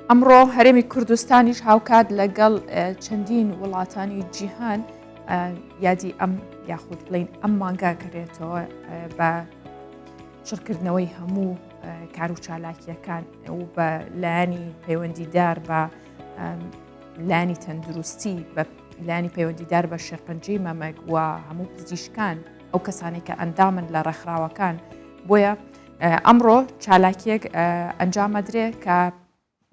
ئەمڕۆ هەرێمی کوردستانیش هاوکات لەگەڵ چەندین وڵاتانی جیهان یادی ئەم یاخود بڵین ئەم مانگا کرێتەوە بە چڕکردنەوەی هەموو کار و چالاکیەکان و بە لایەنی پەیوەندیدار بە لایەنی تەندروستی بە لایەنی پەیوەندیدار بە شێرپەنجەی مەمەک و هەموو پزیشکان ئەو کەسانی کە ئەندامن لە ڕێکخراوەکان بۆیە ئەمڕۆ چالاکیەک ئەنجامەدرێ کە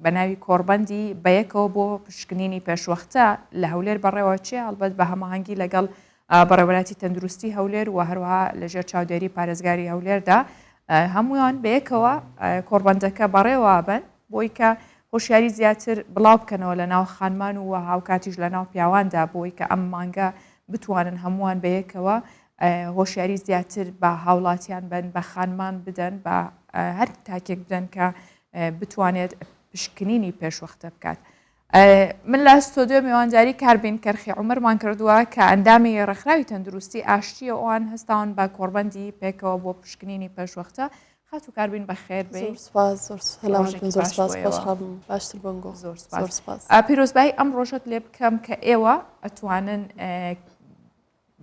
بە ناوی کۆڕبەندی بەیەکەوە بۆ پشکنینی پێشوەختە لە هەولێر بەڕێوەچێ، هەڵبەت بە هەماهەنگی لەگەڵ بەڕێوەبەرایەتی تەندروستی هەولێر و هەروەها لەژێر چاودێری پارێزگاری هەولێردا هەمووان بەیەکەوە کۆڕبەندەکە بەڕێوەبن بۆی کە هۆشیاری زیاتر بڵاو بکەنەوە لە ناو خانمان و هاوکاتیش لە ناو پیاواندا بۆی کە ئەم مانگە بتوانن هەمووان بەیەکەوە هۆشیاری زیاتر بە هاوڵاتیان بن بە خانمان بدەن بە هەر تاکێک بدەن کە بتوانێت پشکنینی پێشوەختە بکات. من لە ستۆدیۆ میوانداری کاربین کەرخی عومەرمان کردووە کە ئەندامی ڕێکخراوی تەندروستی ئاشتیە ئەوان هەستاون بە کۆڕبەندی پێکەوە بۆ پشکنینی پێشوەختە خاتوو کاربین بەخێر بێی. زۆر سپاس زۆر سەلامەت بن زۆر سپاس خۆشحاڵ بووم باشتر بۆنگۆ زۆر سپاس پیرۆزبایی ئەم ڕۆژەت لێ بکەم کە ئێوە ئەتوانن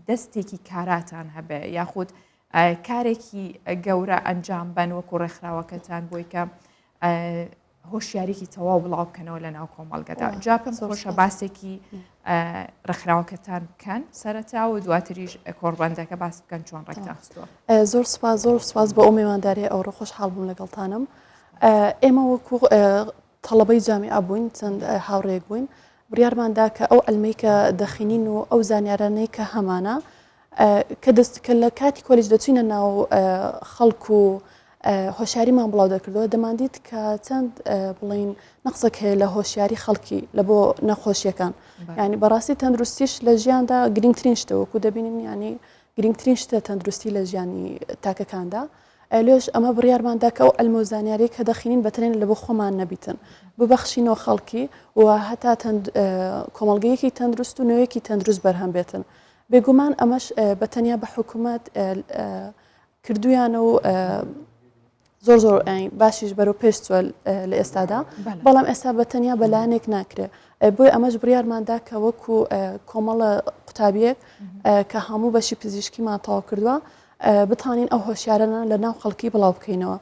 دەستێکی کاراتان هەبێ یاخود کارێکی گەورە ئەنجام بەن وەکو ڕێکخراوەکەتان بۆی کە هۆشیاریکی تەواو بڵاو بکەنەوە لە ناو کۆمەڵگەدا جا پێم خۆشە باسێکی ڕێکخراوەکەتان بکەن سەرەتا و دواتریش کۆڕبەندەکە باس بکەن چۆن ڕێکتان خستووە. زۆر سپاس زۆر سپاس بۆ ئەو میوانداریە ئەوڕۆ خۆشحاڵ بووم لەگەڵتانم ئێمە وەکو تەڵەبەی جامیعە بووین چەند هاوڕێیەک بووین بڕیارمان دا کە ئەو عەلمەی کە دەخینین و ئەو زانیارانەی کە هەمانە کە دەست کە لە کاتی کۆلیج دەچینە ناو خەڵک و هۆشیاریمان بڵاو دەکردەوە دەماندیت کە چەند بڵین نەقسێک هەیە لە هۆشیاری خەڵکی لە بۆ نەخۆشیەکان ینی بەڕاستی تەندروستیش لە ژیاندا گرنگترین شتە وەکو دەبینین ینی گرنگترین شتە تەندروستی لە ژیانی تاکەکاندا لۆش ئەمە بڕیارمان دا کە ئەو عەلم و زانیاریەی کە دەخینین بە تەنێ لە بۆ خۆمان نەبیتن ببەخشینەوە خەڵکی و هەتا کۆمەڵگەیەکی تەندروست و نەوەیەکی تەندروست بەرهەم بێتن. بێگومان ئەمەش بە تەنیا بە حکوومەت کردویانە و زۆر زۆر باشیش بەرەو پێش چوە لە ئێستادا بەڵام ئێستا بە تەنیا بەلایەنێک ناکرێ بۆی ئەمەش بڕیارماندا کە وەکو کۆمەڵە قوتابیەک کە هەموو بەشی پزیشکیمان تەواو کردووە بتوانین ئەو هۆشیارانە لە ناو خەڵکی بڵاو بکەینەوە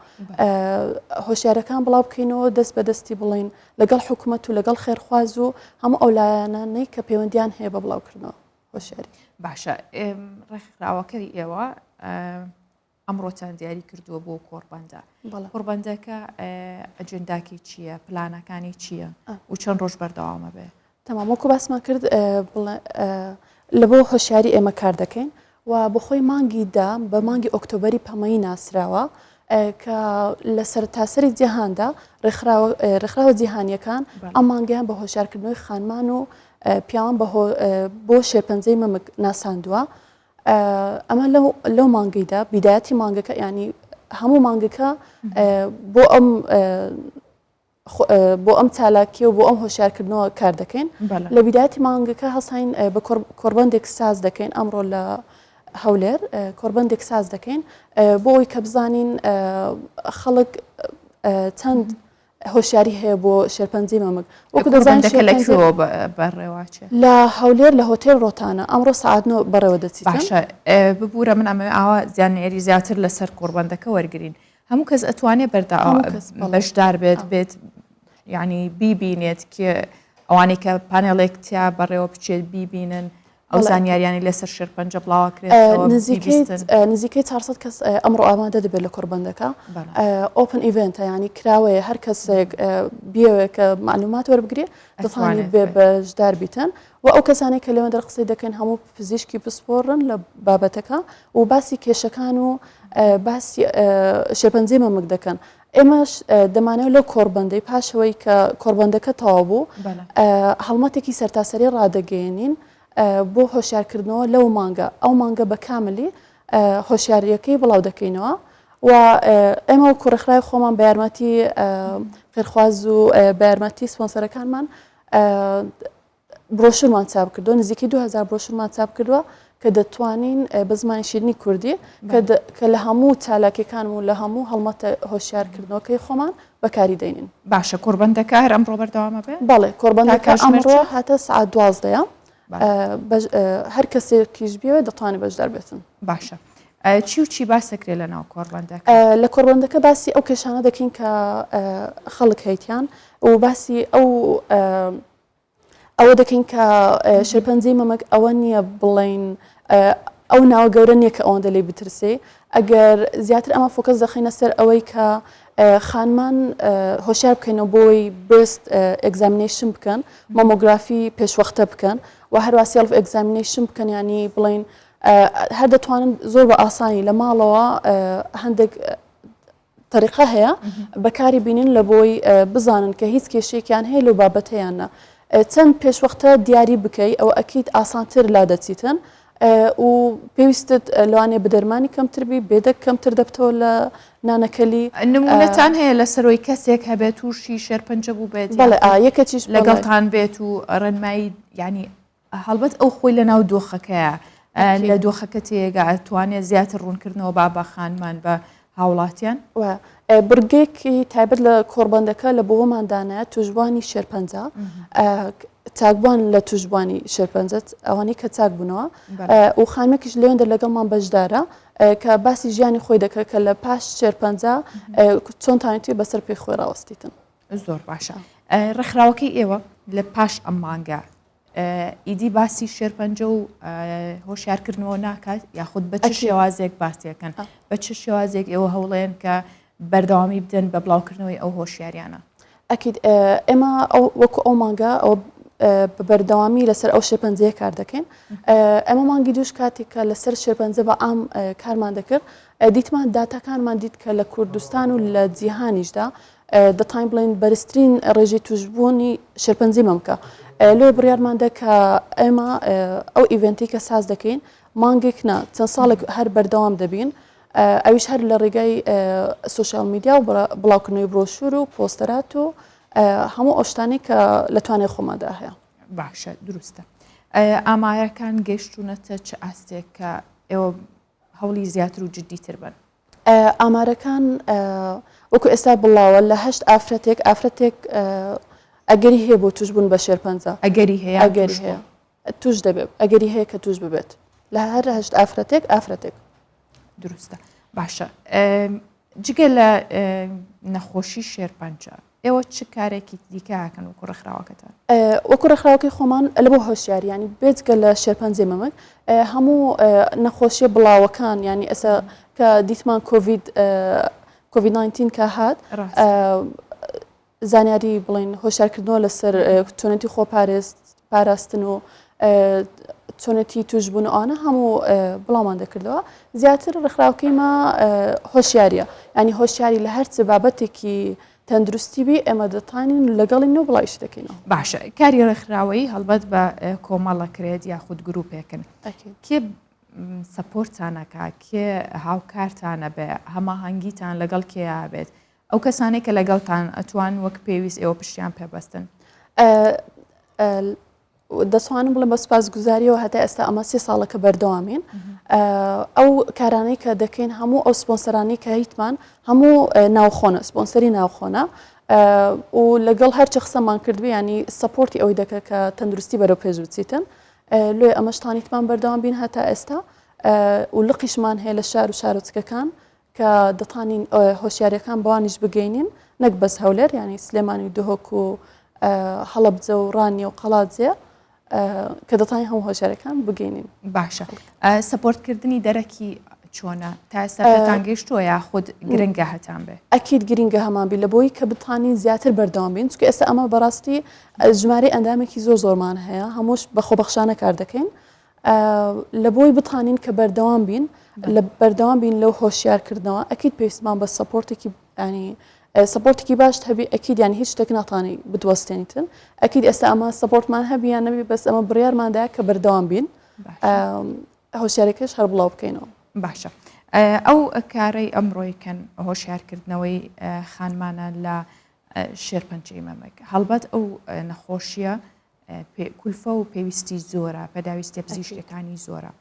هۆشیارەکان بڵاو بکەینەوە دەست بە دەستی بڵین لەگەڵ حکوومەت و لەگەڵ خێرخواز و هەموو ئەو لایەنانەی کە پەیوەندیان هەیە بە بڵاوکردنەوە هۆشیاری باشە ڕێکخراوەکەی ئێوە ئەمڕۆتان دیاری کردووە بۆ کۆڕبەندە کۆڕبەندەکە ئەجنداکی چییە پلانەکانی چییە و چەند ڕۆژ بەردەوامە بێ تەمام وەکو باسمان کرد لە بۆ هۆشیاری ئێمە کار دەکەین و بەخۆی مانگی دا بە مانگی ئۆکتۆبەری پەمەیی ناسراوە کە لە سەرتاسەری جیهاندا ڕێکخراوە جیهانیەکان ئەم مانگیان بە هۆشیارکردنەوەی خانمان و پیاوان بۆ شێرپەنجەی مەمک ناساندووە ئەمە لەو مانگەیدا بیدایەتی مانگەکە ینی هەموو مانگەکە بۆ ئەم بۆ ئەم چالاکیە و بۆ ئەم هۆشیارکردنەوە کار دەکەین لە بیدایەتی مانگەکە هەستین بە کۆربەندێک ساز دەکەین ئەمڕۆ لە هەولێر کۆربەندێک ساز دەکەین بۆ ئەوی کە بزانین خەڵک چەند هۆشیاری هەیە بۆ شێرپەنجەی مەمک وەکو دەزانین لە کوێوە بەڕێوەچێ لە هەولێر لە هۆتێل ڕۆتانە ئەمڕۆ سەعات نۆ بەڕێوە دەچیت باشە ببوورە من ئەمەوێ ئاوا زیانیاری زیاتر لەسەر کۆڕبەندەکە وەرگین هەموو کەس ئەتوانێ بەردا بەشدار بێت بێت یعنی بیبینێت کێ ئەوانەی کە پانێڵێک تیا بەڕێوە بچێت بیبینن ئەو زانیاریانی لەسەر شێرپەنجە بڵاوەکرێت نزیکەی 400 کەس ئەمڕۆ ئامادە دەبێت لە کۆڕبەندەکە open event ە ینی کراوەیە هەر کەسێک بیەوێت کە معلومات وەربگرێ دەتوانێت بێ بەشدار بیتن و ئەو کەسانەی کە لەوێندەر قسەی دەکەن هەموو پزیشکی پسپۆڕن لە بابەتەکە و باسی کێشەکان و باسی شێرپەنجەی مەمک دەکەن. ئێمەش دەمانەوێت لەو کۆڕبەندەی پاشەوەی کە کۆڕبەندەکە تەواو بوو هەڵمەتێکی سەرتاسەری ڕادەگەیەنین بۆ هۆشیارکردنەوە لەو مانگە ئەو مانگە بە کاملی هۆشیاریەکەی بڵاو دەکەینەوە و ئێمە وەکو ڕێکخراوی خۆمان بە یارمەتی خێرخواز و بە یارمەتی سپۆنسەرەکانمان برۆشورمان چاپ کردووە نزیکەی 2000 برۆشورمان چاپ کردووە کە دەتوانین بە زمانی شیرینی کوردی کە لە هەموو چالاکیەکان و لە هەموو هەڵمەتە هۆشیارکردنەوەکەی خۆمان بەکاری دەینین. باشە کۆڕبەندەکە هەر ئەمڕۆ بەردەوام ئەبێ؟ بەڵێ تا کۆڕبەندەکە کاتژمێر ئەمڕۆ چەند؟ هاتە سەعات دوازدەیە بەڵێ. هەر کەسێکیش بیەوێت دەتوانێت بەشدار بێتن. باشە چی و چی باس دەکرێت لە ناو کۆڕبەندەکە؟ لە کۆڕبەندەکە باسی ئەو کێشانە دەکەین کە خەڵک هەیتیان و باسی ئەو ئەوە دەکەین کە شێرپەنجەی مەمەک ئەوە نییە بڵین ئەو ناوە گەورە نییە کە ئەوەندە لێی بترسێ ئەگەر زیاتر ئەمە focus دەخینە سەر ئەوەی کە خانمان هۆشیار بکەینەوە بۆی breast examination بکەن mammography پێشوەختە بکەن و هەروە self examination بکەن ینی بڵین هەر دەتوانن زۆر بە ئاسانی لە ماڵەوە هەندێک تەریقە هەیە بەکاری بینن لە بۆی بزانن کە هیچ کێشەیەکیان هەیە لەو بابەتە یان نا چەند پێشوەختە دیاری بکەی ئەوە ئەکید ئاسانتر لا دەچیتن و پێویستت لەوانەیە بە دەرمانی کەمتر بی بێدەک کەمتر دەبتەوە لە نانەکەلی. نمونەتان هەیە لەسەرۆی کەسێک هەبێت تووشی شێرپەنجە بووبێت بەڵێ یەکەچیش لەگەڵتان بێت و ڕێنمایی یعنی هەڵبەت ئەو خۆی لە ناو دۆخەکەیە لە دۆخەکە تێگا ئەتوانێت زیاتر ڕوونکردنەوە با بە خانمان بە هاوڵاتیان. بڕگەیەکی تایبەت لە کۆڕبەندەکە لە بۆمان دانایە توشبووانی شێرپەنجە چاکبووان لە توشبووانی شێرپەنجە ئەوانەی کە چاک بوونەوە و خانمێکیش لەوێندە لەگەڵمان بەشدارە کە باسی ژیانی خۆی دەکات کە لە پاش شێرپەنجە چۆن توانیویەتی بەسەر پێی خۆی ڕاوەستیتن. زۆر باشە ڕێکخراوەکەی ئێوە لە پاش ئەم مانگە ئیدی باسی شێرپەنجە و هۆشیارکردنەوە ناکات یاخود بە چ شێوازێک باسیەکەن بە چ شێوازێک ئێوە هەوڵێن کە بەردەوامی بدەن بە بڵاوکردنەوەی ئەو هۆشیاریانە؟ ئەکید ئێمە وەکو ئەو مانگە ئەو بە بەردەوامی لەسەر ئەو شێرپەنجەیە کار دەکەین ئەمە مانگی دووش کاتێک کە لەسەر شێرپەنجە بە عام کارمان دەکرد دیتمان داتاکانمان دیت کە لە کوردستان و لە جیهانیشدا دەتوانین بڵێین بەرزترین ڕێژەی توشبوونی شێرپەنجەی مەمکە. لۆیە بڕیارماندا کە ئێمە ئەو event ەی کە ساز دەکەین مانگێک نا چەند ساڵێک هەر بەردەوام دەبین ئەویش هەر لە ڕێگای social media و بڵاوکردنەوەی برۆشور و پۆستەرات و هەموو ئەو شتانەی کە لە توانای خۆماندا هەیە. باشە دروستە. ئامارەکان گەیشتوونەتە چ ئاستێک کە ئێوە هەوڵی زیاتر و جددیتر بن؟ ئامارەکان وەکو ئێستا بڵاوە لە هەشت ئافرەتێک ئافرەتێک ئەگەری هەیە بۆ توشبوون بە شێرپەنجە. ئەگەری هەیە ئەگەری هەیە توش دەبێت ئەگەری هەیە کە توش ببێت لە هەر هەشت ئافرەتێک ئافرەتێک. دروستە باشە جگە لە نەخۆشی شێرپەنجە ئێوە چ کارێکی دیکە ئەکەن وەکو ڕێکخراوەکەتان؟ وەکو ڕێکخراوەکەی خۆمان لە بۆ هۆشیاری ینی بێجگە لە شێرپەنجەی مەمک هەموو نەخۆشیە بڵاوەکان ینی ئەسە کە دیتمان کۆڤید کۆڤید 19 کە هات زانیاری بڵین هۆشارکردنەوە لەسەر چۆنێتی خۆپارێز پاراستن و چۆنێتی توشبوون و ئەوانە هەموو بڵاومان دەکردەوە زیاتر ڕێکخراوەکەی مە هۆشیاریە ینی هۆشیاری لە هەرچ بابەتێکی تەندروستی بی ئێمە دەتانین لەگەڵین و بڵاویشی دەکەینەوە. باشە کاری ڕێکخراوەیی هەڵبەت بە کۆمەڵە کرێت یاخود گروپێکن کێ support تانەکە کێ هاوکارتانە بێ هەماهەنگیتان لەگەڵ کێیا بێت ئەو کەسانەی کە لەگەڵتان ئەتوان وەک پێویست ئێوە پشتیان پێ بەستن؟ دەتوانم بڵێم بە سوپاسگوزاریەوە هەتا ئێستا ئەمە سێ ساڵە کە بەردەوامین ئەو کارانەی کە دەکەین هەموو ئەو سپۆنسەرانی کە هیتمان هەموو ناوخۆنە سپۆنسەری ناوخۆنە و لەگەڵ هەرچی قسەمان کردبێ ینی support ی ئەوەی دەکە کە تەندروستی بەرەو پێش بچیتن لۆی ئەمەش تانیتمان بەردەوام بین هەتا ئێستا و لقیشمان هەیە لە شار و شارۆچکەکان کە دەتانین هۆشیاریەکان بەوانیش بگەینین نەک بەس هەولێر یانی سلێمانی و دهۆک و هەڵەبجە و ڕانیە و قەڵادزێ کە دەتوانین هەموو هۆشیارەکان بگەینین. باشە سەپۆرتکردنی دەرەکی چۆنە تا ئێستا پێتان گەیشتووە یاخود گرنگە هەتان بێ؟ ئەکید گرنگە هەمان بی لە بۆی کە بتانین زیاتر بەردەوام بین چونکە ئێستا ئەمە بەڕاستی ژمارەی ئەندامێکی زۆر زۆرمان هەیە هەمووش بە خۆبەخشانە کار دەکەین لە بۆی بتانین کە بەردەوام بین لە بەردەوام بین لەو هۆشیارکردنەوە ئەکید پێویستمان بە support ێکی ینی support ێکی باشت هەبی ئەکید یان هیچ شتێک ناتانی بدوەستێنیتن ئەکید ئێستا ئەمە support مان هەبی یان نەبی بەس ئەمە بڕیارماندا کە بەردەوام بین هۆشیارەکەش هەر بڵاو بکەینەوە. باشە ئەو کارەی ئەمڕۆیکەن هۆشیارکردنەوەی خانمانە لە شێرپەنجەی مەمک هەڵبەت ئەو نەخۆشیە کولفە و پێویستی زۆرە، پێداویستیە پزیشکیەکانی زۆرە.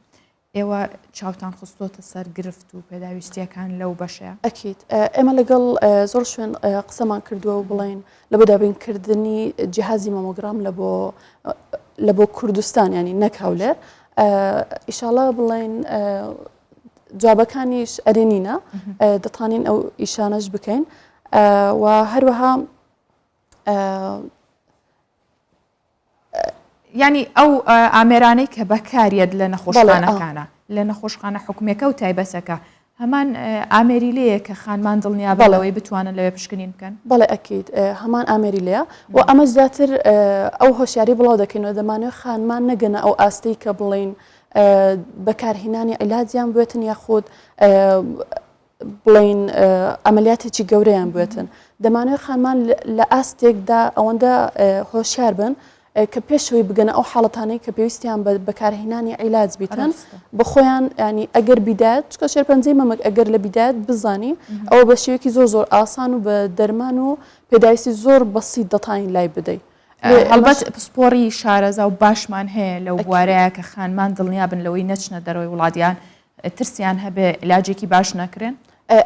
ئێوە چاوتان خستۆتە سەر گرفت و پێداویستیەکان لەو بەشەیە؟ ئەکید ئێمە لەگەڵ زۆر شوێن قسەمان کردووە و بڵێین لە بۆ دابینکردنی جیهازی مەمۆگرام لە بۆ لە بۆ کوردستان ینی نەک هەولێر ئیشاڵا بڵێن جوابەکانیش ئەرێنینە دەتوانین ئەو ئیشانەش بکەین و هەروەها یانی ئەو ئامێرانەی کە بەکاریەت لە نەخۆشخانەکانە لە نەخۆشخانە حکومیەکە و تایبەتەکە هەمان ئامێری لێیە کە خانمان دڵنیا بەڵەوەی بتوانن لەوێ پشکنین بکەن بەڵێ ئەکید هەمان ئامێری لێیە و ئەمە زیاتر ئەو هۆشیاری بڵاو دەکەینەوە دەمانەوێت خانمان نەگەنە ئەو ئاستەی کە بڵین بەکارهێنانی عیلاجیان بێتن یاخود بڵێین عەمەلیاتێکی گەورەیان بوێتن دەمانەوێت خانمان لە ئاستێکدا ئەوەندە هۆشیار بن کە پێشەوەی بگەنە ئەو حاڵەتانەی کە پێویستیان بە بەکارهێنانی عیلاج بیتن بە خۆیان ینی ئەگەر بیدایەت چکە شێرپەنجەی مەمک ئەگەر لە بیدایەت بزانی ئەوە بە شێوەیەکی زۆر زۆر ئاسان و بە دەرمان و پێداویستی زۆر بەسیت دەتوانین لای بدەیت. هەڵبەت پسپۆڕی شارەزا و باشمان هەیە لەو بوارەیە کە خانمان دڵنیا بن لەوەی نەچنە دەرەوەی وڵاتیان ترسیان هەبێ عیلاجێکی باش نەکرێن؟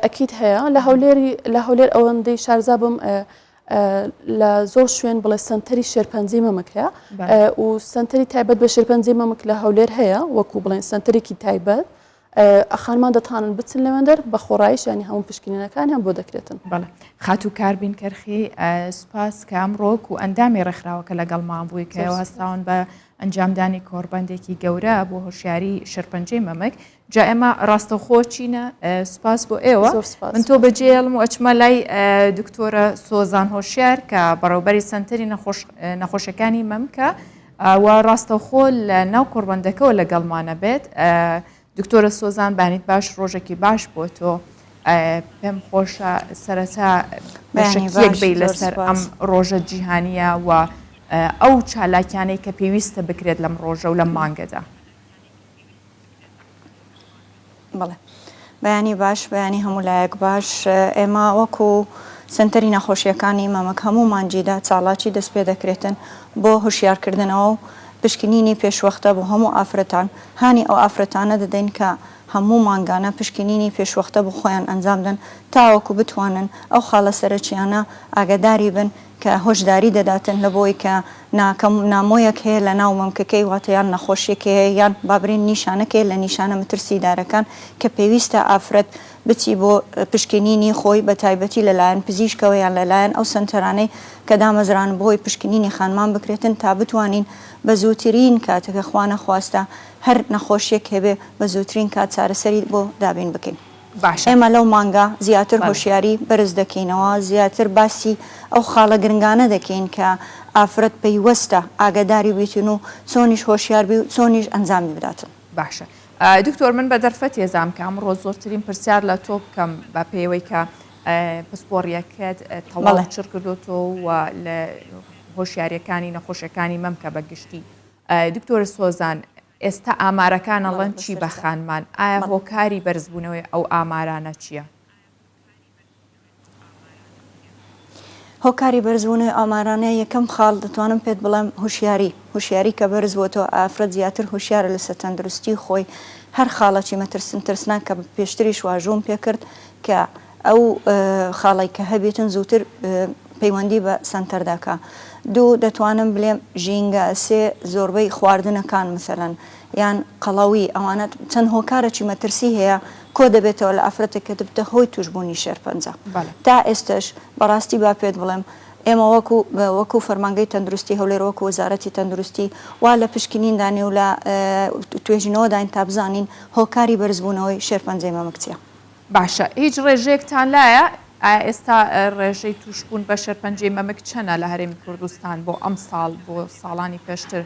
ئەکید هەیە لە هەولێری لە هەولێر ئەوەندەی شارزا بم لە زۆر شوێن بڵێ سنتەری شێرپەنجەی مەمک هەیە و سنتەری تایبەت بە شێرپەنجەی مەمک لە هەولێر هەیە وەکو بڵێن سنتەرێکی تایبەت خانمان دەتوانن بچن لەوێندەر بە خۆڕایش ینی هەموو پشکنینەکانیان بۆ دەکرێتن. بەڵێ خاتوو کاربین کەرخی سوپاس کە ئەمڕۆک و ئەندامی ڕێکخراوەکە لەگەڵمان بووی کە هەستاون بە ئەنجامدانی کۆڕبەندێکی گەورە بۆ هۆشیاری شێرپەنجەی مەمک جا ئێمە ڕاستەوخۆ چینە سوپاس بۆ ئێوە من تۆ بەجێڵم و ئەچمە لای دکتۆرە سۆزان هۆشیار کە بەڕێوبەری سنتەری نەخۆشەکانی مەمکە و ڕاستەوخۆ لە ناو کۆڕبەندەکەەوە لەگەڵمانە بێت دکتۆرە سۆزان بانیت باش ڕۆژێکی باش بۆ تۆ پێم خۆشە سەرەتا بەشێک بی لەسەر ئەم ڕۆژە جیهانیە و ئەو چالاکیانەی کە پێویستە بکرێت لەم ڕۆژە و لەم مانگەدا. بەڵێ بەیانی باش بەیانی هەموو لایەک باش ئێمە وەکو سەنتەری نەخۆشیەکانی مەمک هەموو مانجیدا چاڵاکی دەست پێ دەکرێتن بۆ هۆشیارکردنەوە و پشکنینی پێشوەختە بۆ هەموو ئافرەتان هانی ئەو ئافرەتانە دەدەین کە هەموو مانگانە پشکنینی پێشوەختە بۆ خۆیان ئەنجام دەن تاوەکو بتوانن ئەو خاڵە سەرەکیانە ئاگاداری بن کە هۆشداری دەداتن لە بۆی کە ناکەم نامۆیەک هەیە لە ناو مەمکەکەی واتە یان نەخۆشیەک هەیە یان بابرین نیشانەک هەیە لە نیشانە مترسیدارەکان کە پێویستە ئافرەت بچی بۆ پشکنینی خۆی بە تایبەتی لە لایەن پزیشکەوە یان لە لایەن ئەو سەنتەرانەی کە دامەزران بۆی پشکنینی خانمان بکرێتن تا بتوانین بە زووترین کات کە خوا نەخواستە هەر نەخۆشیەک هەبێ بە زووترین کات چارەسەری بۆ دابین بکەین. باشە. ئێمە لەو مانگە زیاتر بەڵێ. هۆشیاری بەرز دەکەینەوە، زیاتر باسی ئەو خاڵە گرنگانە دەکەین کە ئافرەت پەیوەستە ئاگاداری بیتن و چۆنیش هۆشیار بی و چۆنیش ئەنجامی بداتن. باشە دکتۆر من بە دەرفەتێ زام کە ئەمڕۆ زۆرترین پرسیار لە تۆ بکەم بە پێوەی کە پسپۆڕیەکەت تەواو بەڵێ. چڕ کردۆتەوە و لە هۆشیاریەکانی نەخۆشیەکانی مەمکە بە گشتی دکتۆر سۆزان ئێستا ئامارەکان بەڵێ ئەڵێن چی بە بەسەرچاو. خانمان؟ ئایا بەڵێ. هۆکاری بەرزبوونەوەی ئەو ئامارانە چییە؟ هۆکاری بەرزبوونەوەی ئامارانە یەکەم خاڵ دەتوانم پێت بڵێم هوشیاری، هوشیاری کە بەرز بۆتەوە ئافرەت زیاتر هوشیارە لەسەر تەندروستی خۆی هەر خاڵەکی مەترسن ترسناک کە پێشتریش واژووم پێکرد کە ئەو خاڵەی کە هەبێتن زووتر پەیوەندی بە سەنتەر دەکا. دوو دەتوانم بلێم ژینگە، سێ زۆربەی خواردنەکان مەسەلەن یان قەڵەوی ئەوانە چەند هۆکارەکی مەترسی هەیە کۆ دەبێتەوە لە ئافرەتێک کە دەبتە هۆی توشبوونی شێرپەنجە. تا ئێستەش بەڕاستی با پێت بڵێم ئێمە وەکو وەکو فەرمانگەی تەندروستی هەولێر وەکو وەزارەتی تەندروستی وا لە پشکنین دانێ و لە توێژینەوەداین تا بزانین هۆکاری بەرزبوونەوەی شێرپەنجەی مەمک چیە. باشە هیچ ڕێژەیەکتان لایە ئایا ئێستا ڕێژەی توشبوون بە شێرپەنجەی مەمک چەنە لە هەرێمی کوردستان بۆ ئەمساڵ بۆ ساڵانی پێشتر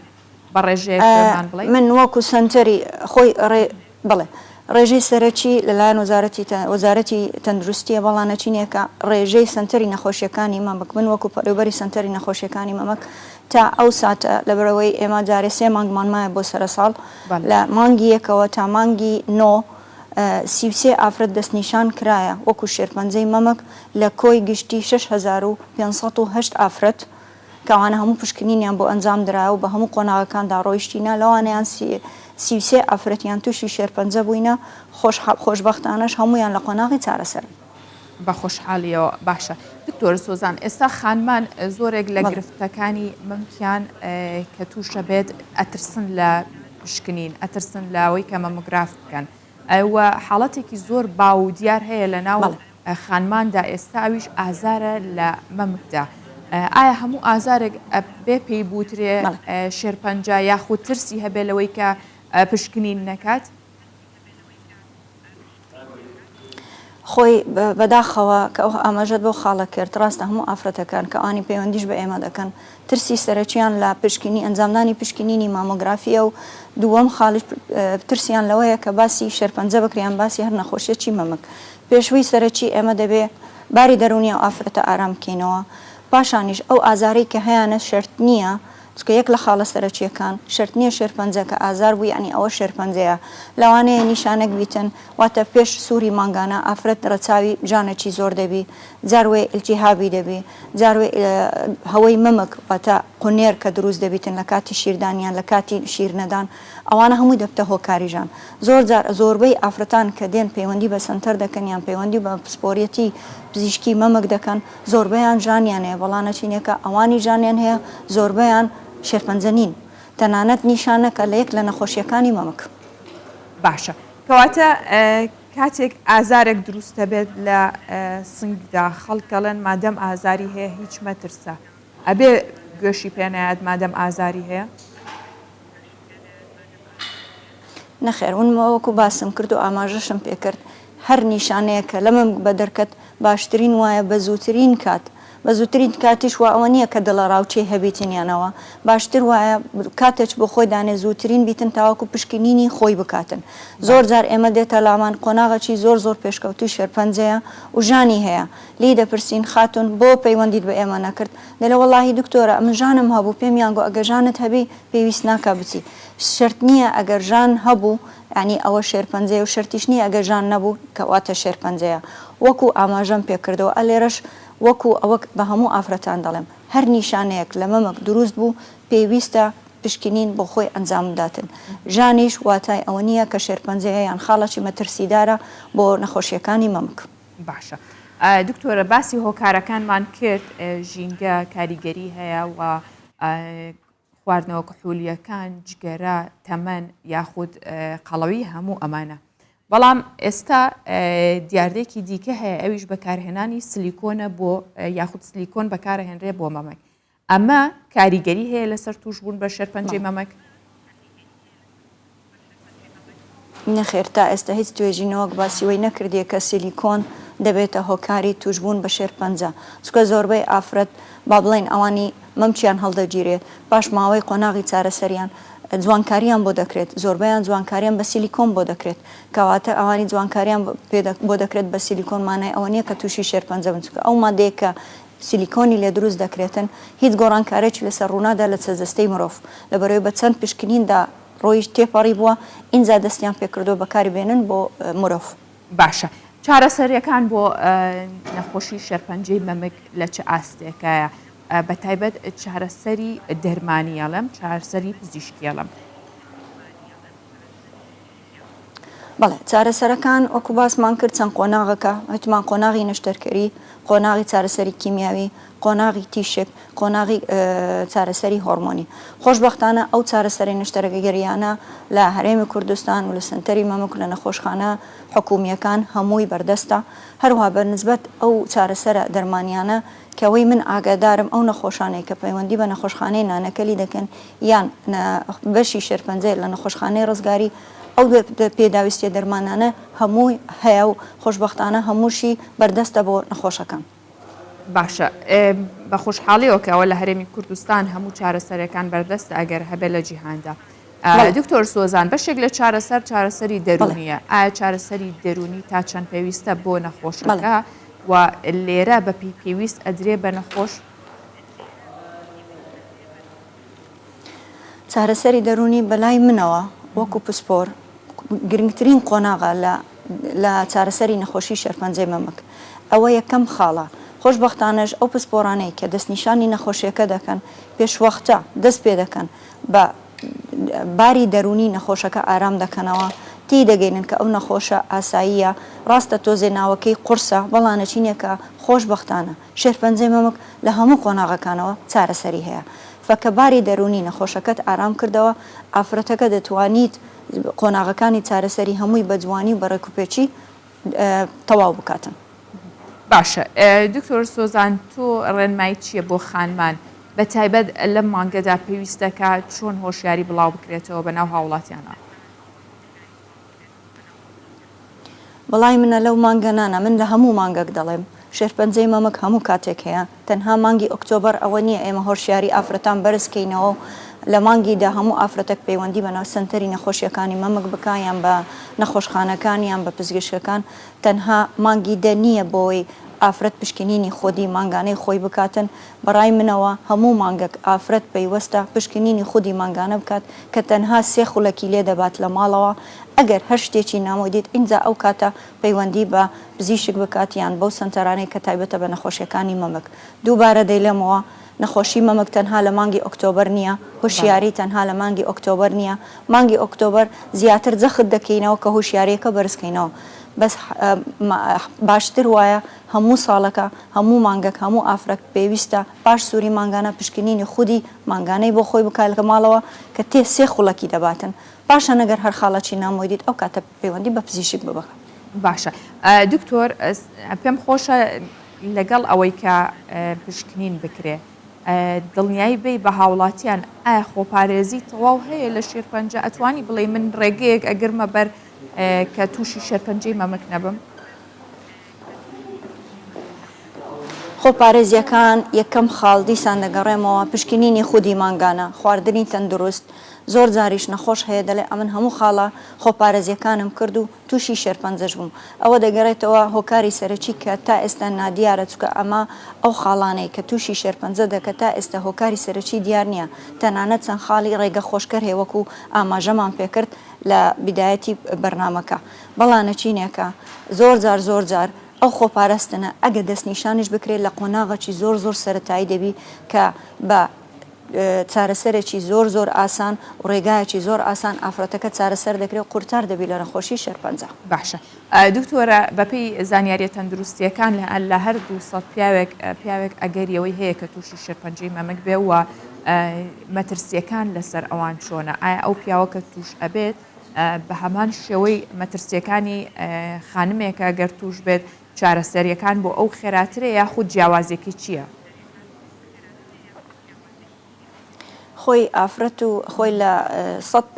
بە ڕێژەیەک پێمان بڵێی؟ من وەکو سەنتەری خۆی ڕێ بەڵێ ڕێژەی سەرەکی لەلایەن وەزارەتی وەزارەتی تەندروستیە بەڵا نەچینێکە ڕێژەی سەنتەری نەخۆشیەکانی مەمک من وەکو پەڕێوبەری سەنتەری نەخۆشیەکانی مەمک تا ئەو ساتە لەبەرئەوەی ئێمە جارێ سێ مانگمان مایە بۆ سەرەساڵ لە مانگی یەکەوە تا مانگی نۆ 33 ئافرەت دەستنیشان کرایە وەکو شێرپەنجەی مەمک لە کۆی گشتی 6508 ئافرەت کە ئەوانە هەموو پشکنینیان بۆ ئەنجام درایە و بە هەموو قۆناغەکاندا ڕۆیشتینە، لەوانەیان 33 ئافرەتیان تووشی شێرپەنجە بووینە، خۆش خۆشبەختانەش هەموویان لە قۆناغی چارەسەرن. بە خۆشحاڵیەوە باشە دکتۆر سۆزان ئێستا خانمان زۆرێک لە گرفتەکانی مەمکیان کە تووشە بێت ئەترسن لە پشکنین ئەترسن لەوەی کە مەمۆگراف بکەن و حاڵەتێکی زۆر باو و دیار هەیە لە ناو خانماندا ئێستا ئەویش ئازارە لە مەمکدا ئایا هەموو ئازارێک بێ پێی بوترێ شێرپەنجە یاخود ترسی هەبێ لەوەی کە پشکنین نەکات؟ خۆی بەداخەوە کە ئەو ئاماژەت بەو خاڵە کرد ڕاستە هەموو ئافرەتەکان کە ئەوانی پەیوەندیش بە ئێمە دەکەن ترسی سەرەکیان لە پشکنی ئەنجامدانی پشکنینی مامۆگرافیە و دووەم خاڵیش ترسیان لەوەیە کە باسی شێرپەنجە بکرێ یان باسی هەر نەخۆشیەکی مەمک پێشووی سەرەکی ئێمە دەبێ باری دەروونی ئەو ئافرەتە ئارام بکەینەوە پاشانیش ئەو ئازارەی کە هەیانە شەرت نییە چونکە یەک لە خاڵە سەرەکییەکان، شەرت نییە شێرپەنجە کە ئازار بوو یەعنی ئەوە شێرپەنجەیە، لەوانەیە نیشانەک بیتن، واتە پێش سوری مانگانە ئافرەت ڕەچاوی ژانەکی زۆر دەبی، جار وەیە ئیلتیهابی دەبی، جار وەیە هەوەی مەمک واتە قونێر کە دروست دەبیتن لە کاتی شیردان یان لە کاتی شیر نەدان ئەوانە هەمووی دەبتە هۆکاری ژان. زۆر جار زۆربەی ئافرەتان کە دێن پەیوەندی بە سەنتەر دەکەن یان پەیوەندی بە پسپۆریەتی پزیشکی مەمک دەکەن، زۆربەیان ژانیان هەیە بەڵا نەچینەکە ئەوانی ژانیان هەیە زۆربەیان شێرپەنجە نین تەنانەت نیشانەکە لە یەک لە نەخۆشیەکانی مەمک. باشە کەواتە کاتێک ئازارێک دروستەبێت لە سنگدا خەڵک ئەڵێن مادەم ئازاری هەیە هیچ مەترسە ئەبێ گوێشی پێنایەت مادەم ئازاری هەیە؟ نەخێر من وەکو باسم کرد و ئاماژەشم پێکرد هەر نیشانەیەک کە لە مەمک بەدەرکەت باشترین وایە بە زووترین کات، بە زووترین کاتیش وا ئەوە نییە کە دڵەڕاوکێی هەبیتن یان ئەوە، باشتر وایە کاتێک بۆ خۆی دانێ زووترین بیتن تاوەکو پشکنینی خۆی بکاتن. زۆر جار ئێمە دێتە لامان قۆناغەکی زۆر زۆر پێشکەوتووی شێرپەنجەیە و ژانی هەیە، لێی دەپرسین خاتوون بۆ پەیوەندیت بە ئێمە نەکرد؟ دەلێ وەڵاهی دکتۆرە ئەمن ژانم هەبوو پێمیان گۆ ئەگەر ژانت هەبی پێویست ناکا بچی. شەرت نییە ئەگەر ژان هەبوو یانی ئەوە شێرپەنجەیە و شەرتیش نییە ئەگەر ژان نەبوو کەواتە شێرپەنجەیە وەکو ئاماژەم پێکردەوە ئەلێرەش وەکو ئەوەک بە هەموو ئافرەتان دەڵێم هەر نیشانەیەک لە مەمک دروست بوو پێویستە پشکنین بۆ خۆی ئەنجام بداتن ژانیش واتای ئەوە نییە کە شێرپەنجەیە یان خاڵەکی مەترسیدارە بۆ نەخۆشیەکانی مەمک. باشە دکتۆرە باسی هۆکارەکانمان کرد ژینگە کاریگەری هەیە و خواردنەوە کحولییەکان، جگەرە، تەمەن یاخود قەڵەوی هەموو ئەمانە. بەڵام ئێستا دیاردەیەکی دیکە هەیە ئەویش بەکارهێنانی سلیکۆنە بۆ یاخود سلیکۆن بەکارهێنرێ بۆ مەمەک. ئەمە کاریگەری هەیە لەسەر تووشبوون بە شێرپەنجەی مەمەک؟ نەخێر تا ئێستا هیچ توێژینەوەک باسی وەی نەکردیە کە سیلیکۆن دەبێتە هۆکاری توشبوون بە شێرپەنجە چونکە زۆربەی ئافرەت با بڵێین ئەوانی مەمکیان هەڵدەگیرێت پاش ماوەی قۆناغی چارەسەریان جوانکاریان بۆ دەکرێت زۆربەیان جوانکاریان بە سیلیکۆن بۆ دەکرێت کەواتە ئەوانی جوانکاریان بۆ دەکرێت بە سیلیکۆن مانای ئەوە نییە کە تووشی شێرپەنجە بن چونکە ئەو مادەیە کە سیلیکۆنی لێ دروست دەکرێتن هیچ گۆڕانکارێکی لەسەر ڕوونادا لە جەستەی مرۆڤ لەبەرئەوەی بە چەند پشکنیندا ڕۆیشت تێپەڕی بووە ئینجا دەستیان پێکردووە بەکاری بێنن بۆ مرۆڤ. باشە چارەسەریەکان بۆ نەخۆشی شێرپەنجەی مەمک لە چ ئاستێکایە بەتایبەت چارەسەری دەرمانی ئەڵێم چارەسەری پزیشکی ئەڵێم. بەڵێ چارەسەرەکان وەکو باسمان کرد چەند قۆناغەکە وتمان قۆناغی نەشتەرکەری، قۆناغی چارەسەری کیمیاوی، قۆناغی تیشک، قۆناغی چارەسەری هۆڕمۆنی. خۆشبەختانە ئەو چارەسەری نەشتەرگەریانە لە هەرێمی کوردستان و لە سەنتەری مەمک و لە نەخۆشخانە حکومییەکان هەمووی بەردەستە. هەروەها بە نسبەت ئەو چارەسەرە دەرمانیانە کەوەی من ئاگادارم ئەو نەخۆشانەی کە پەیوەندی بە نەخۆشخانەی نانەکەلی دەکەن یان بەشی شێرپەنجەیە لە نەخۆشخانەی ڕزگاری ئەو پێداویستیە دەرمانانە هەمووی هەیە و خۆشبەختانە هەمووشی بەردەستە بۆ نەخۆشەکان. باشە بە خۆشحاڵیەوە کە ئەوە لە هەرێمی کوردستان هەموو چارەسەرەکان بەردەستە ئەگەر هەبێت لە جیهاندا. دکتۆر سۆزان بەشێک لە چارەسەر چارەسەری دەروونیە ئایا چارەسەری دەروونی تا چەند پێویستە بۆ نەخۆشەکە و لێرە بە پێی پێویست ئەدرێ بە نەخۆش؟ چارەسەری دەروونی بەلای منەوە وەکو پسپۆر گرنگترین قۆناغە لە لە چارەسەری نەخۆشی شێرپەنجەی مەمک ئەوە یەکەم خاڵە خۆشبەختانەش ئەو پسپۆرانەی کە دەستنیشانی نەخۆشیەکە دەکەن پێشوەختە دەست پێ دەکەن بە. باری دەروونی نەخۆشەکە ئارام دەکەنەوە، تێی دەگەینن کە ئەو نەخۆشە ئاساییە، ڕاستە تۆزێ ناوەکەی قورسە، بەڵا نەچینێکە خۆشبەختانە شێرپەنجەی مەمک لە هەموو قۆناغەکانەوە چارەسەری هەیە. فە کە باری دەروونی نەخۆشەکەت ئارام کردەوە، ئافرەتەکە دەتوانیت قۆناغەکانی چارەسەری هەمووی بە جوانی و بە ڕێکوپێکی تەواو بکاتن. باشە دکتۆر سۆزان تۆ ڕێنمایت چیە بۆ خانمان بە تایبەت لەم مانگەدا پێویست دەکات چۆن هۆشیاری بڵاو بکرێتەوە بە ناو هاوڵاتیانا؟ بەڵای منە لەو مانگە نانا من لە هەموو مانگەک دەڵێم شێرپەنجەی مەمک هەموو کاتێک هەیە تەنها مانگی ئۆکتۆبەر ئەوە نییە ئێمە هۆشیاری ئافرەتان بەرز کەینەوە و لە مانگی دا هەموو ئافرەتەک پەیوەندی بە ناو سەنتەری نەخۆشیەکانی مەمک بکا یان بە نەخۆشخانەکان یان بە پزیشکەکان تەنها مانگی دە نییە بۆی ئافرەت پشکنینی خۆدی مانگانەی خۆی بکاتن بەڕای منەوە هەموو مانگەک ئافرەت پەیوەستە پشکنینی خودی مانگانە بکات کە تەنها سێ خولەکی لێ دەبات لە ماڵەوە ئەگەر هەر شتێکی نامۆی دیت ئینجا ئەو کاتە پەیوەندی بە پزیشک بکات یان بەو سەنتەرانەی کە تایبەتە بە نەخۆشیەکانی مەمک. دووبارە دەیلێمەوە نەخۆشی مەمک تەنها لە مانگی ئۆکتۆبەر نییە، هۆشیاری تەنها لە مانگی ئۆکتۆبەر نییە، مانگی ئۆکتۆبەر زیاتر جەخت دەکەینەوە کە هۆشیاریەکە بەرز کەینەوە بەس باشتر وایە هەموو ساڵەکە هەموو مانگەک هەموو ئافرەک پێویستە پاش سوری مانگانە پشکنینی خودی مانگانەی بۆ خۆی بکات لە ماڵەوە کە تێ سێ خوڵەکی دەباتن پاشان ئەگەر هەر خاڵەکی نامۆی دیت ئەو کاتە پەیوەندی بە پزیشک ببەکە. باشە دکتۆر پێم خۆشە لەگەڵ ئەوەی کە پشکنین بکرێ دڵنیایی بی بە هاوڵاتیان ئایا خۆپارێزی تەواو هەیە لە شێرپەنجە ئەتوانی بڵێ من ڕێگەیەک ئەگرمە بەر کە تووشی شێرپەنجەی مەمک نەبم؟ خۆپارێزیەکان یەکەم خاڵ دیسان دەگەڕێمەوە پشکنینی خودی مانگانە، خواردنی تەندروست، زۆر جاریش نەخۆش هەیە دەلێ ئەمن هەموو خاڵە خۆپارێزیەکانم کرد و توشی شێرپەنجەش بووم ئەوە دەگەرێتەوە هۆکاری سەرەکی کە تا ئێستا نادیارە چونکە ئەمە ئەو خاڵانەی کە توشی شێرپەنجە دەکە تا ئێستا هۆکاری سەرەکی دیار نیە تەنانەت چەند خاڵی ڕێگە خۆشکەر هەیە وەکو ئاماژەمان پێکرد لە بیدایەتی بەرنامەکە بەڵا نەچینێکە زۆر جار زۆر جار ئەو خۆپارستنە ئەگە دەستنیشانیش بکرێت لە قۆناغەکی زۆر زۆر سەرەتایی دەبی کە بە چارەسەرێکی زۆر زۆر ئاسان و ڕێگایەکی زۆر ئاسان ئافرەتەکە چارەسەر دەکرێت و قورتار دەبی لە نەخۆشی شێرپەنجە. باشە دکتۆرە بەپێی زانیاریە تەندروستیەکان لە هەر 200 پیاوێک پیاوێک ئەگەری ئەوەی هەیە کە تووشی شێرپەنجەی مەمک بێ و مەترسیەکان لەسەر ئەوان چۆنە ئایا ئەو پیاوە کە تووش ئەبێت بە هەمان شێوەی مەترسیەکانی خانمێکە گەر تووش بێت چارەسەریەکان بۆ ئەو خێراترە یاخود جیاوازیەکەی چییە؟ خۆی ئافرەت و خۆی لە سەد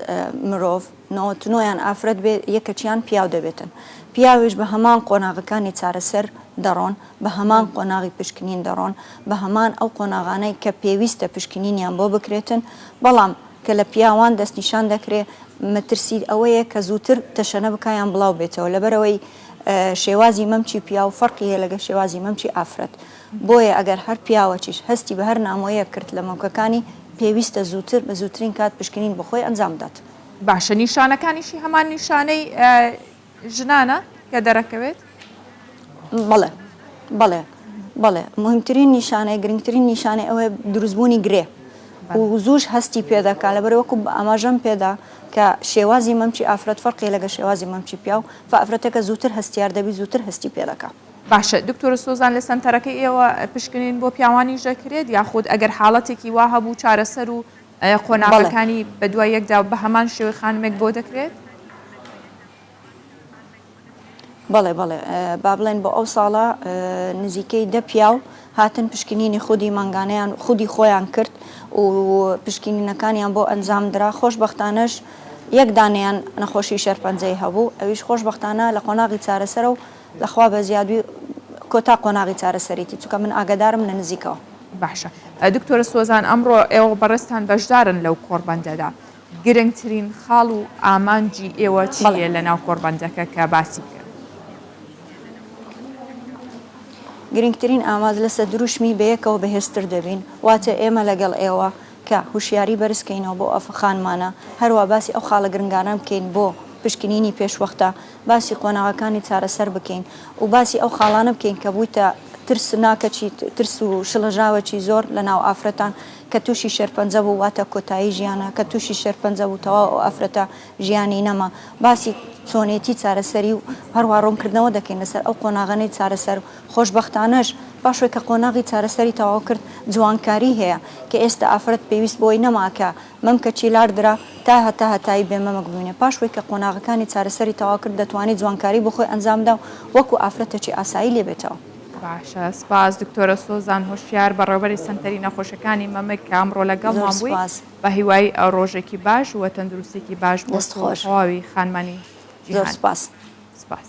مرۆڤ نەوەتنۆیان ئافرەت بێ یەکەچیان پیاو دەبێتن پیاویش بە هەمان قۆناغەکانی چارەسەر دەڕۆن بە هەمان قۆناغی پشکنین دەڕۆن بە هەمان ئەو قۆناغانەی کە پێویستە پشکنینیان بۆ بکرێتن بەڵام کە لە پیاوان دەستنیشان دەکرێ مەترسی ئەوەیە کە زووتر تەشەنە بکا یان بڵاو بێتەوە لەبەرئەوەی شێوازی مەمکی پیاو فەرقی هەیە لەگەل شێوازی مەمکی ئافرەت بۆیە ئەگەر هەر پیاوەکیش هەستی بە هەر نامۆیەک کرد لە مەمکەکانی پێویستە زووتر بە زووترین کات پشکنین بۆ خۆی ئەنجام بدات. باشە نیشانەکانیشی هەمان نیشانەی ژنانە کە دەرەکەوێت؟ بەڵێ بەڵێ بەڵێ موهیمترین نیشانەی گرنگترین نیشانەی ئەوەیە دروستبوونی گرێ و زووش هەستی پێدەکا لەبەر وەکو ئاماژەم پێدا کە شێوازی مەمکی ئافرەت فەرقی لەگە شێوازی مەمکی پیاو فە ئافرەتەکە زووتر هەستیار دەبی زووتر هەستی پێدەکا. باشە دکتۆرە سۆزان لە سەنتەرەکەی ئێوە پشکنین بۆ پیاوانیش دەکرێت یاخود ئەگەر حاڵەتێکی وا هەبوو چارەسەر و قۆناغەکانی بەدوای یەکدا بە هەمان شێوەی خانمێک بۆ دەکرێت؟ بەڵێ بەڵێ با بڵێن بۆ ئەو ساڵە نزیکەی دە پیاو هاتن پشکنینی خودی مانگانەیان خودی خۆیان کرد و پشکنینەکانیان بۆ ئەنجام درا خۆشبەختانەش یەک دانەیان نەخۆشی شێرپەنجەی هەبوو ئەویش خۆشبەختانە لە قۆناغی چارەسەرە و لەخوا بەزیادوی کۆتا قۆناغی چارەسەریتی چونکە من ئاگادارم لە نزیکەوە. باشە دکتۆرە سۆزان ئەمڕۆ ئێوە بەڕێزتان بەشدارن لەو کۆڕبەندەدا گرنگترین خاڵ و ئامانجی ئێوە چییە لە ناو کۆڕبەندەکە کە باسی بکەن؟ گرنگترین ئاماج لەسەر دروشمی بەیەکەوە بەهێزتر دەبین واتە ئێمە لەگەڵ ئێوە کە هوشیاری بەرز کەینەوە بۆ ئەو خانمانە هەروا باسی ئەو خاڵە گرنگانە بکەین بۆ پشکنینی پێشوەختە باسی قۆناغەکانی چارەسەر بکەین و باسی ئەو خاڵانە بکەین کە بوویتە. ترسناکەکی ترس و شڵەژاوەکی زۆر لە ناو ئافرەتان کە تووشی شێرپەنجە بوو واتە کۆتایی ژیانە کە تووشی شێرپەنجە بوو تەواو ئەو ئافرەتە ژیانی نەما باسی چۆنێتی چارەسەری و هەروە ڕوونکردنەوە دەکەین لەسەر ئەو قۆناغانەی چارەسەر و خۆشبەختانەش پاش وەی کە قۆناغی چارەسەری تەواو کرد جوانکاری هەیە کە ئێستا ئافرەت پێویست بۆی نەما کە مەمکەکی لاردرا تا هەتا هەتایی بێ مەمک بمینێ پاش وەی کە قۆناغەکانی چارەسەری تەواو کرد دەتوانی جوانکاری بۆ خۆی ئەنجام بدا و وەکو ئافرەتێکی ئاسایی لێ بێتەوە. باشە سپاس دکتۆرە سۆزان هۆشیار بەڕێوبەری سەنتەری نەخۆشەکانی مەمک کە ئەمڕۆ زۆر لەگەڵمان بووی سپاس. بە هیوای ڕۆژێکی باش و تەندروستیەکی باش بۆ دەست تۆ و خۆش. تەواوی خانمانی زۆر جیهان. سپاس. سپاس.